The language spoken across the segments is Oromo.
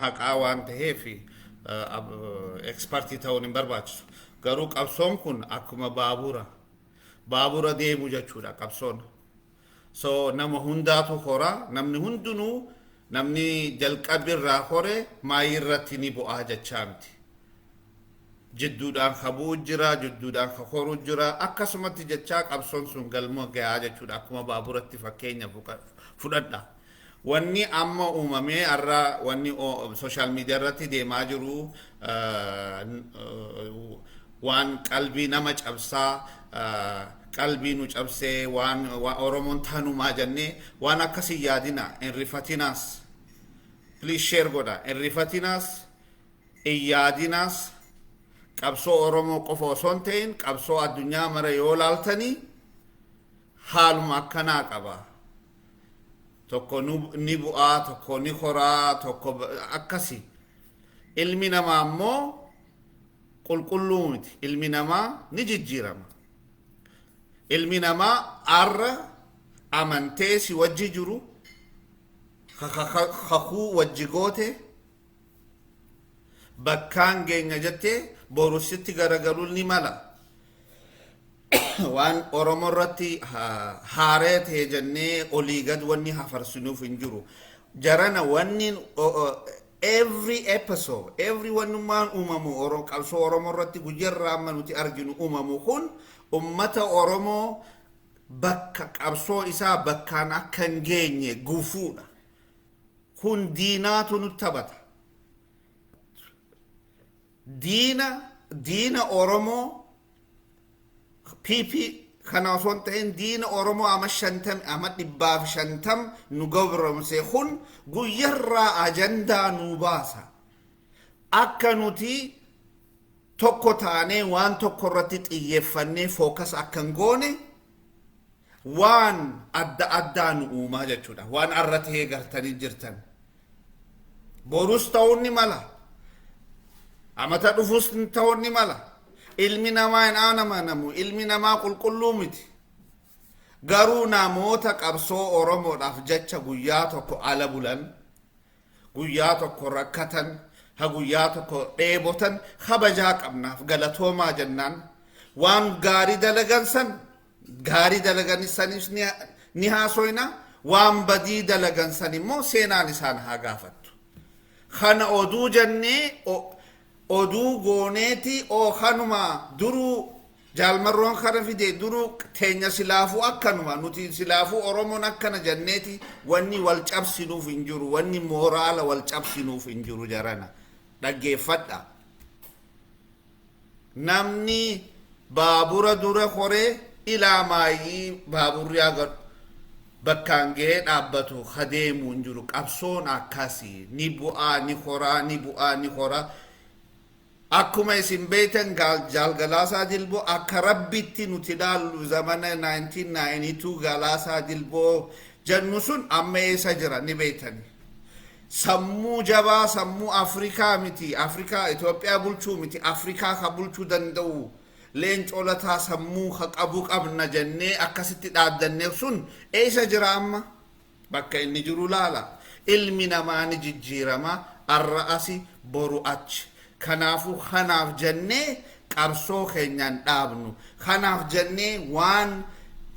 Haqaa waan ta'eef expertii ta'uun hin barbaachisu. Garuu qabsoon kun akkuma baabura deemu jechuudha qabsoon. So nama hundaatu hora, namni hundinuu, namni jalqabirraa hore maayii irratti ni bu'aa jechaa miti. Jidduudhaan ka bu'u jira, jidduudhaan ka horu jira, akkasumatti jechaa qabsoon sun galma gahaa jechuudha. Akkuma baaburatti fakkeenya fudhadha. Wanni amma uumamee har'a, wanni social media irratti deemaa jiru waan qalbii nama cabsaa, qalbii nu cabsee, waan Oromoon tanumaa jennee waan akkasii yaadina, hin rifatinaas. Please share godha. Hin rifatinaas, hin yaadinaas. Qabsoo Oromoo qofa osoo hin ta'in, qabsoo addunyaa mara yoo laaltanii haaluma akkanaa qaba. Tokko ni bu'aa, tokko ni horaa, tokko akkasi. Ilmi namaa immoo qulqulluu miti. Ilmi namaa ni jijjiirama. Ilmi namaa arra amantee si wajji jiru, kakuu wajji goote, bakkaan geenya jettee, boru sitti garagaluun ni mala. Waan Oromoo irratti haaree ta'e jennee olii gad wanni hafarsinuuf hin jiru. Jarana, wanni every episode, every wannummaan uumamu, qabsoo Oromoo irratti guyyarraa amma nuti arginu uumamu kun, ummata Oromoo bakka qabsoo isaa bakkaan akka hin geenye gufuudha. Kun diinaatu nu taphata. Diina Oromoo PP kana osoo hin ta'in, diina Oromoo ama 50, ama 150 nu gabromse kun guyyarraa ajandaa nu baasa. Akka nuti tokko taanee waan tokko irratti xiyyeeffannee focus akka hin goone waan adda addaa nu uumaa jechuudha. Waan arra ta'ee gartanii jirtan. Borus ta'uun ni mala. Amata dhufus ta'uun ni mala. Ilmi namaa hin amanamu. Ilmi namaa qulqulluu miti. Garuu namoota qabsoo Oromoodhaaf jecha guyyaa tokko ala bulan, guyyaa tokko rakkatan, ha guyyaa tokko dheebotan kabajaa qabnaaf, galatoomaa jennaan. Waan gaarii dalagan san, gaarii dalagan sanis ni haasoyna, waan badii dalagan san immoo seenaan isaan haa gaafattu. Kana oduu jennee, oduu gooneeti oo kanuma duruu jaalmarroon kana fide, duruu teenya silaafuu akkanuma, nuti silaafuu Oromoon akkana jenneeti wanni wal cabsinuuf hin jiru, wanni mooraala wal cabsinuuf hin jiru. Jarana, dhaggeeffadha. Namni baabura dura horee ilaa maayii baaburri haga bakkaan gahee dhaabbatu hadeemuu hin jiru. Qabsoon akkasii ni bu'aa, ni horaa, ni bu'aa, ni horaa. Akkuma isin beektan, Jaal Galaasaa Dilboo akka Rabbitti nuti ilaallu zamana 1992 Galaasaa Dilboo jennu sun amma eessa jira ni beektani. Sammuu jabaa, sammuu Afrikaa miti, Afrikaa Itoophiyaa bulchuu miti, Afrikaa ka bulchuu danda'u Leencoo Lataa sammuu ka qabu qabna jennee akkasitti dhaaddanne sun eessa jira amma? Bakka inni jiru laala. Ilmi namaa ni jijjiirama, arra asi, boru achi. Kanaafuu kanaaf jennee qabsoo keenyaan dhaabnu. Kanaaf jennee waan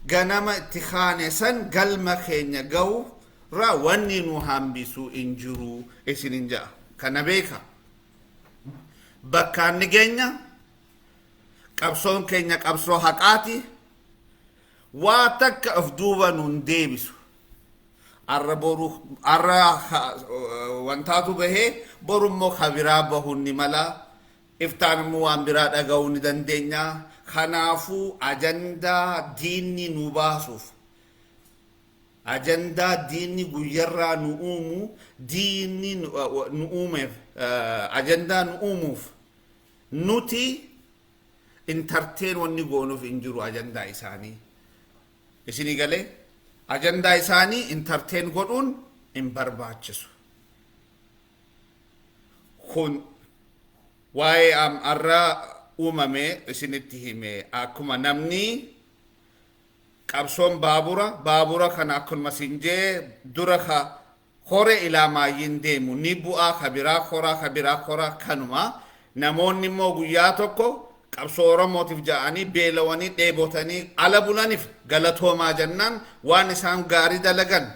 ganama itti kaane san galma keenya ga'u ra wanni nu hambisu hin jiru isin hin ja'a. Kana beeka. Bakkaan ni geenya. Qabsoon keenya qabsoo haqaati. Waa takka of duuba nun deebisu. Arra boru arra wantaatu bahee, boru immoo ka biraa bahuun ni mala. Iftaan immoo waan biraa dhaga'uu ni dandeenya. Kanaafuu ajandaa diinni nu baasuuf, ajandaa diinni guyyarraa nu uumu, diinni nu uumeef, ajandaa nu uumuuf nuti entertain wanni goonuuf hin jiru ajandaa isaanii. Isinii galee? Ajandaa isaanii entertain godhuun hin barbaachisu. Kun waa'ee har'a uumame isinitti hime. Akkuma namni qabsoon baabura kana akkuma sin jee dura ka Hore ilaa maayyiin deemu ni bu'aa kabiraa koraa kabiraa koraa. Kanuma namoonni immoo guyyaa tokko qabsoo Oromootiif ja'anii beelawanii dheebotanii ala bulaniif galatoomaa jennaan, waan isaan gaarii dalagan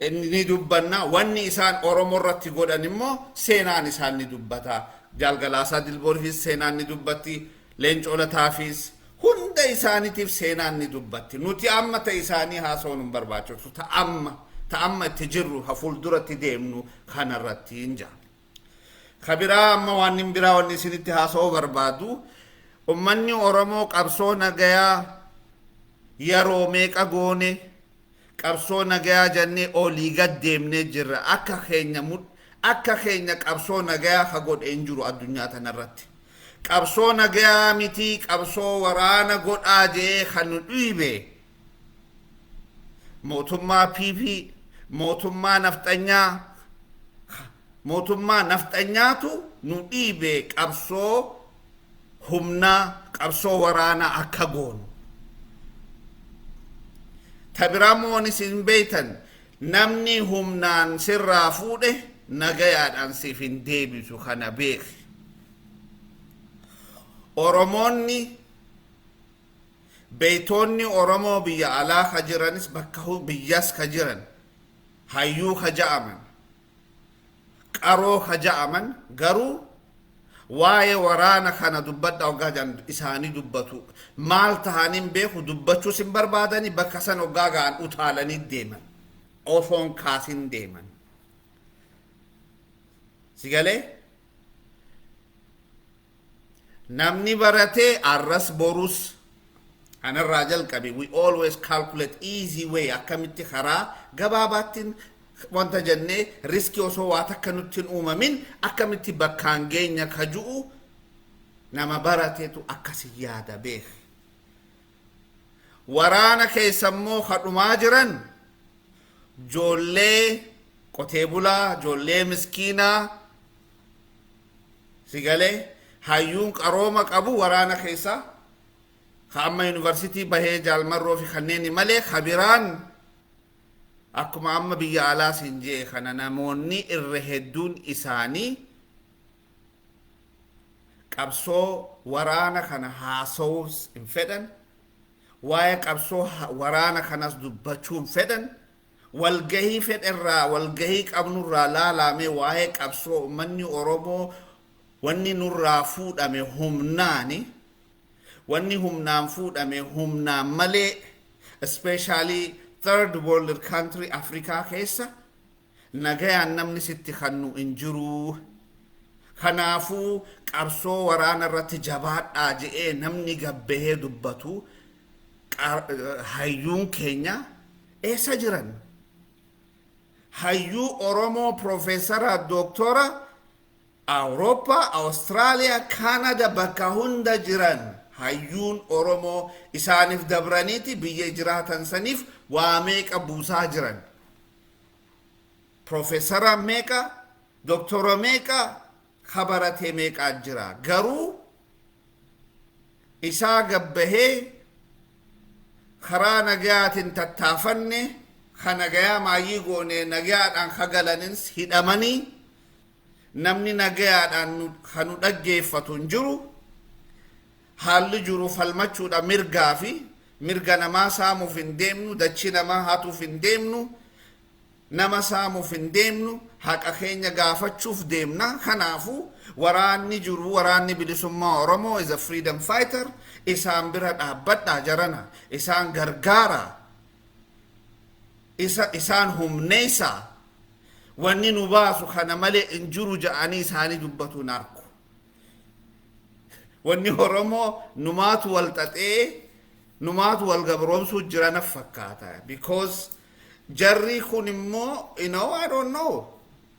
ni dubbanna. Wanni isaan Oromoo irratti godhan immoo seenaan isaan ni dubbata. Jaalgalaasaa Dilboorifis seenaan ni dubbatti, Leencoo Lataafis, hunda isaaniitiif seenaan ni dubbatti. Nuti amma ta isaanii haasa'uun hin barbaachisu. Ta amma itti jirru, ha fuulduratti deemnu kanarratti hin jaa. Kabiraa amma waan hin biraa wanni isinitti haasa'uu barbaadu, ummanni Oromoo qabsoo nagayaa yeroo meeqa goone, qabsoo nagayaa jennee olii gad deemnee jirra. Akka keenya qabsoo nagayaa ka godhe hin jiru addunyaa tanarratti. Qabsoo nagayaa miti, qabsoo waraana godhaa jee kan nu dhiibe mootummaa PP, mootummaa nafxanyaa. Mootummaa nafxanyaatu nu dhiibe qabsoo humnaa, qabsoo waraanaa akka goonu. Tabiraamoon isin beeytan, namni humnaan sirraa fuudhe nagayaadhaan siif hin deebisu, kana beeki. Oromoonni, beeytoonni Oromoo biyya alaa ka jiranis, bakka biyyas ka jiran, hayyuu ka ja'aman, qaroo ka ja'aman, garuu waa'ee waraana kana dubbadha hoggaa jedhan isaanii dubbatu maal tahaniin beeku, dubbachuus hin barbaadani. Bakka san hoggaa ga'an utaalanii deeman, osoon kaasin deeman. Sigalee namni baratee arras borus anarraa jalqabe, we always calculate easy way, akkamitti karaa gabaabaattiin wanta jennee risk osoo waa takka nutti hin uumamin akkamitti bakkaan geenya ka ju'u nama barateetu akkasi yaada beek. Waraana keessa immoo kadhumaa jiran joollee qotee bulaa, joollee miskiinaa. Sigalee hayyuun qarooma qabu waraana keessa ka amma yuunivarsiitii bahee Jaalmarroo fi kanneen malee, kabiraan akkuma amma biyya alaa siin jee kana namoonni irra hedduun isaanii qabsoo waraana kana haasa'uus hin fedhan, waa'ee qabsoo waraana kanas dubbachuu hin fedhan. Walgahii fedherraa, walgahii qabnurraa laalaamee waa'ee qabsoo uummanni Oromoo wanni nurraa fuudhame humnaani, wanni humnaan fuudhame humnaan malee, especially third world country Afrikaa keessa nagayaan namni sitti kannu hin jiru. Kanaafuu qabsoo waraana irratti jabaadhaa je'ee namni gabbahee dubbatu, hayyuun keenya eessa jiran? Hayyuu Oromoo, profeesara, dooktora, Awurooppaa, Awustiraaliyaa, Kaanada, bakka hunda jiran hayyuun Oromoo isaaniif dabraniiti biyya jiraatan saniif waa meeqa buusaa jiran. Profeesara meeqa, dooktora meeqa, kabaratee meeqaa jira. Garuu isaa gabbahee karaa nagayaatiin tattaafanne, ka nagayaa maayyii goone, nagayaadhaan kagalanis hidhamanii, namni nagayaadhaan kan nu dhaggeeffatu hin jiru. Haalli jiru falmachuudha mirgaa fi mirga namaa saamuuf hin deemnu, dachii namaa hatuuf hin deemnu, nama saamuuf hin deemnu, haqa keenya gaafachuuf deemna. Kanaafu waraanni jiru, Waraanni Bilisummaa Oromoo is a freedom fighter. Isaan bira dhaabbadha jarana, isaan gargaara, isa isaan humneessa. Wanni nu baasu kana malee hin jiru ja'anii isaanii dubbatu hin arku. Wanni Oromoo numaatu wal xaxee, numaatu wal gabroomsuu jira na fakkaata, because jarri kun immoo, I don't know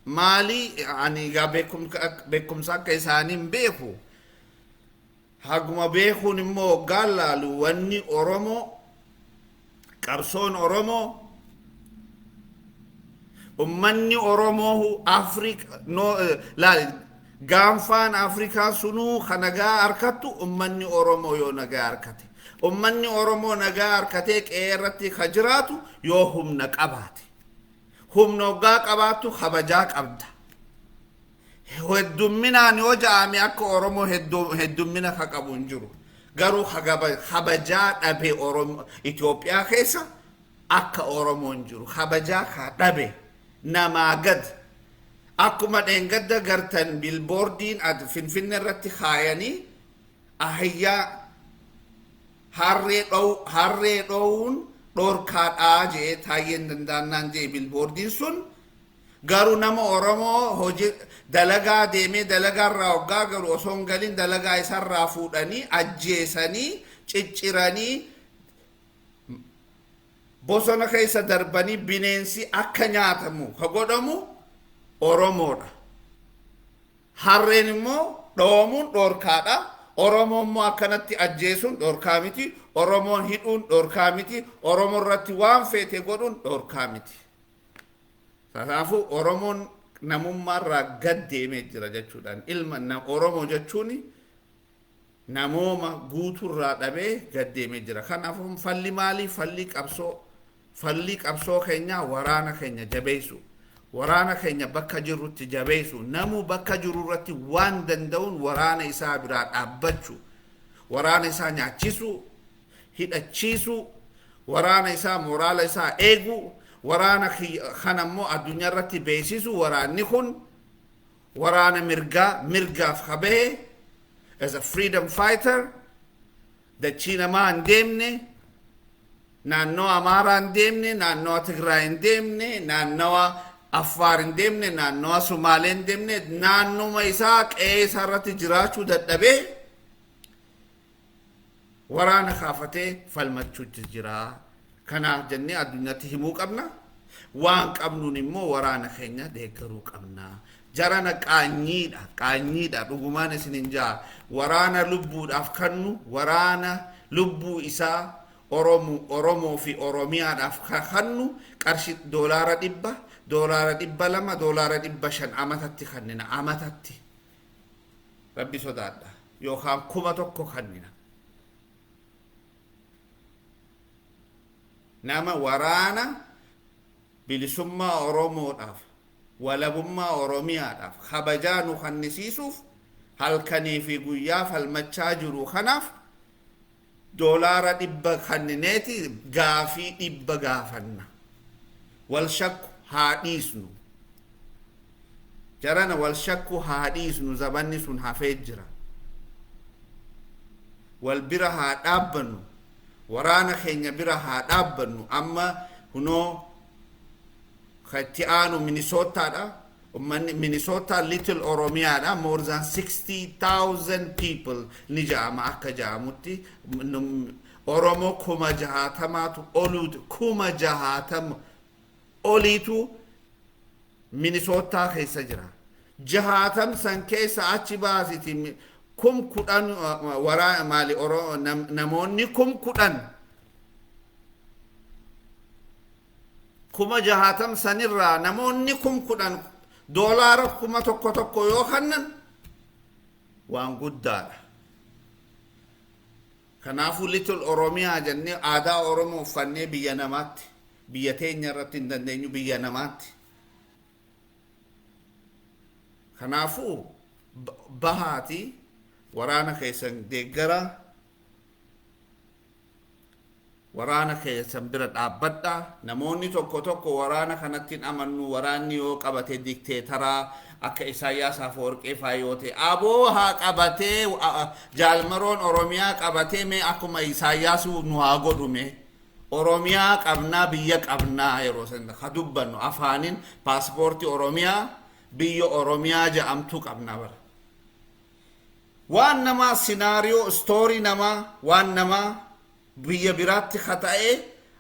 maali, ani egaa beekumsa akka isaanii hin beeku. Haguma beekuun immoo hoggaan laalu, wanni Oromoo, qabsoon Oromoo, ummanni Oromoo Afrika no laali, gaanfaan Afrikaa sunuu ka nagaa harkattu ummanni Oromoo yoo nagaa harkate, ummanni Oromoo nagaa harkatee qe'ee irratti ka jiraatu yoo humna qabaate. Humna hoggaa qabaattu kabajaa qabda. Heddumminaan yoo ja'ame akka Oromoo heddummina ka qabu hin jiru. Garuu kabajaa dhabe Oromoo Itoophiyaa keessa akka Oromoo hin jiru. Kabajaa ka dhabe namaa gad. Akkuma dheengadda gartan billboardiin Finfinne irratti kaayanii, ahiyyaa harree dhoowuun dhorkaadhaa jee Taayyeen danda'annaan jee billboardiin sun. Garuu nama Oromoo hojii dalagaa deemee dalagaarraa hoggaa galu osoo hin galin dalagaa isarraa fuudhanii ajjeesanii cicciranii bosona keessa darbanii bineensi akka nyaatamu ka godhamu Oromoodha. Harreen immoo dhoomuun dhorkaadha. Oromoo immoo akkanatti ajjeesuun dhorkaa miti. Oromoon hidhuun dhorkaa miti. Oromoo irratti waan feete godhuun dhorkaa miti. Kanaafuu Oromoon namummaarraa gad deemee jira jechuudhaan, ilma Oromoo jechuun namooma guutuurraa dhabee gad deemee jira. Kanaafuu falli maalii? Falli qabsoo. Falli qabsoo keenyaa waraana keenya jabeessu. Waraana keenya bakka jirrutti jabeessu. Namuu bakka jiru irratti waan danda'uun waraana isaa biraa dhaabbachuu. Waraana isaa nyaachisuu, hidhachiisuu, waraana isaa moraala isaa eeguu, waraana kana immoo addunyaa irratti beeksisu. Waraanni kun waraana mirgaa, mirgaaf kabee, as a freedom fighter, dachii namaa hin deemne, naannoo Amaaraa hin deemne, naannoo Tigraay hin deemne, naannawa Affaar hin deemne, naannawa Sumaalee hin deemne, naannuma isaa qe'ee isaa irratti jiraachuu dadhabee waraana kaafatee falmachuutti jira. Kanaaf jennee addunyaatti himuu qabna. Waan qabnuun immoo waraana keenya deeggaruu qabna. Jarana qaanyiidha, qaanyiidha, dhugumaan isin hin jaa. Waraana lubbuudhaaf kannu, waraana lubbuu isaa Oromoo fi Oromiyaadhaaf kannu qarshii $100, $200, $500 amatatti kannina amatatti. Rabbi sodaadha. Yookaan 1000 kannina. Nama waraana bilisummaa Oromoodhaaf, walabummaa Oromiyaadhaaf kabajaa nu kannisiisuuf halkanii fi guyyaa falmachaa jiru kanaaf $100 kannineeti gaafii 100 gaafanna. Wal shakku haa dhiisnu. Jarana, wal shakku haa dhiisnu, zabanni sun hafee jira. Wal bira haa dhaabbannu. Waraana keenya bira haa dhaabbannu. Amma hunoo itti aanu Minisootaadha. Ummanni Minnesota Little Oromiyaadha. More than 60,000 people ni ja'ama. Akka ja'amutti Oromoo 60,000tu oluutu, 60,000 oliitu Minnesota keessa jira. 60 san keessa achi baasiti 10,000 waraa maali namoonni 10,000, 60,000 sanirraa namoonni 10,000 $1,000 yoo kennan waan guddaadha. Kanaafuu Little Oromiyaa jennee aadaa Oromoo uffannee biyya namaatti, biyya teenya irratti hin dandeenyu, biyya namaatti. Kanaafuu bahaati waraana keessan deeggara, waraana keessan bira dhaabbadha. Namoonni tokko tokko waraana kanatti hin amannu, waraanni yoo qabate dikteetaraa akka Isaayyaas Afawarqee faa yoo ta'e, aboo haa qabatee, Jaalmaroon Oromiyaa qabatee mee akkuma Isaayyaas nu haa godhume. Oromiyaa qabnaa, biyya qabnaa, yeroo san ka dubbannu afaanin paaspoortii Oromiyaa, biyya Oromiyaa jedhamtu qabna bara. Waan namaa scenario story namaa, waan namaa biyya biraatti kata'ee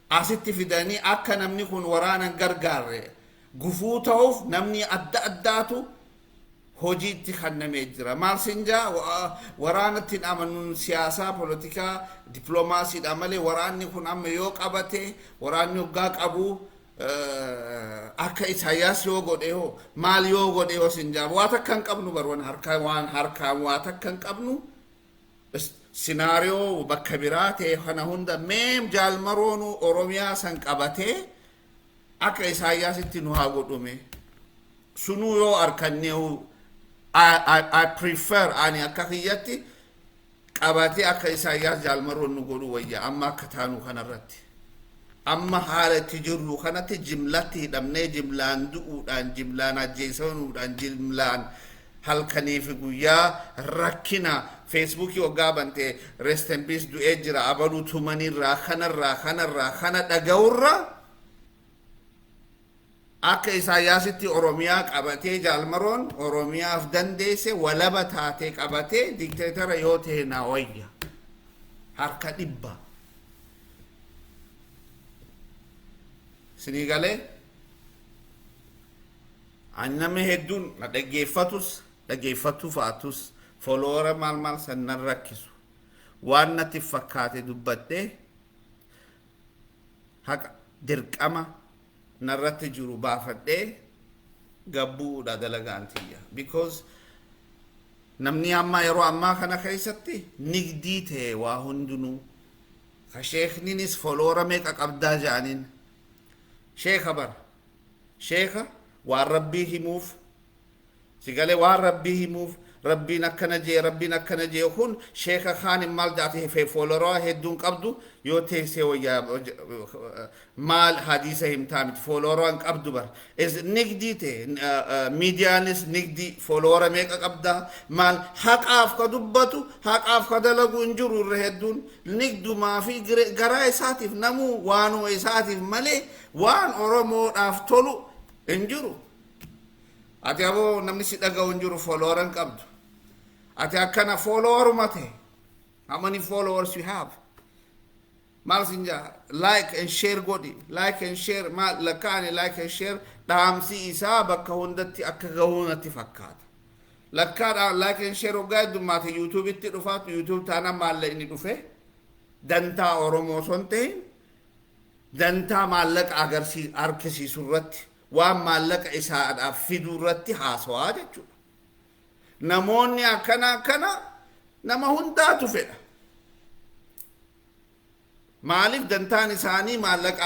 asitti fidanii akka namni kun waraana hin gargaarre gufuu ta'uuf namni adda addaatu hojiitti kennamee jira. Maal sinjaa, waraanatti hin amanuun siyaasaa, polotikaa, dippiloomaasiidha malee waraanni kun amma yoo qabate, waraanni hoggaa qabu akka Isaayyaas yoo godhe hoo, maal yoo godhe hoo sinjaa, waa takka hin qabnu bar, waan harkaa, waan harkaan waa takka hin qabnu. Scenario bakka biraa ta'e kana hunda mee Jaalmaroonu Oromiyaa san qabatee Akka Isaayyaasitti nu haa godhume. Sunuu yoo arkanneehu, I prefer, ani akka kiyyatti qabatee akka Isaayyaas Jaalmarroon nu godhu wayya. Amma akka taanu kanarratti, amma haala itti jirru kanatti, jimlatti hidhamnee, jimlaan du'uudhaan, jimlaan ajjeesamuudhaan, jimlaan halkanii fi guyyaa rakkina, Facebookii waggaa bante "Rest in peace, du'ee jira abaluu" tumanirraa, kanarraa kanarraa kana dhaga'urra, akka Isaayyaasitti Oromiyaa qabatee, Jaalmaroon Oromiyaaf dandeesse walaba taatee qabatee dictator yoo ta'e naa wayya harka 100. Sinii galee? Ani namni hedduun na dhaggeeffatus dhaggeeffatu fa'atus, follower maal maal san nan rakkisu. Waan natti fakkaate dubbadhee, haqa dirqama narratti jiru baafadhee gabbuudha dalagaan tiyya, because namni amma yeroo ammaa kana keessatti nigdii ta'e waa hundinuu ka sheekninis follower meeqa qabdaa jedhaniin. Sheeka bara sheeka waan Rabbii himuuf si galee, waan Rabbii himuuf, Rabbiin akkana jee, Rabbiin akkana jee. Kun sheeka kaanin maal jaate, follower hedduun qabdu yoo teessee wayyaa maal hadiisa himtaa miti, follower hin qabdu bar. Is nigdii ta'e, miidiyaanis nigdii, follower meeqa qabdaa maal. Haqaaf ka dubbatu, haqaaf ka dalagu hin jiru. Irra hedduun nigdumaa fi garaa isaatiif, namuu waanuma isaatiif malee waan Oromoodhaaf tolu hin jiru. Ati aboo namni si dhaga'u hin jiru, follower hin qabdu. Ati akkana followeruma ta'e, how many followers you have, maal sin jaa, like and share godhi, like and share maal lakkaani, like and share dhaamsi isaa bakka hundatti akka gahuu natti fakkaata. Lakkaadha, like and share hoggaa heddummaate YouTubeitti dhufaatu, YouTube taanaan maallaqni dhufe. Dantaa Oromoo osoo hin ta'in dantaa maallaqa argisiisu irratti, waan maallaqa isaadhaaf fiduu irratti haasawaa jechuudha. Namoonni akkana akkana nama hundaatu fedha. Maaliif? Dantaan isaanii maallaqaaf.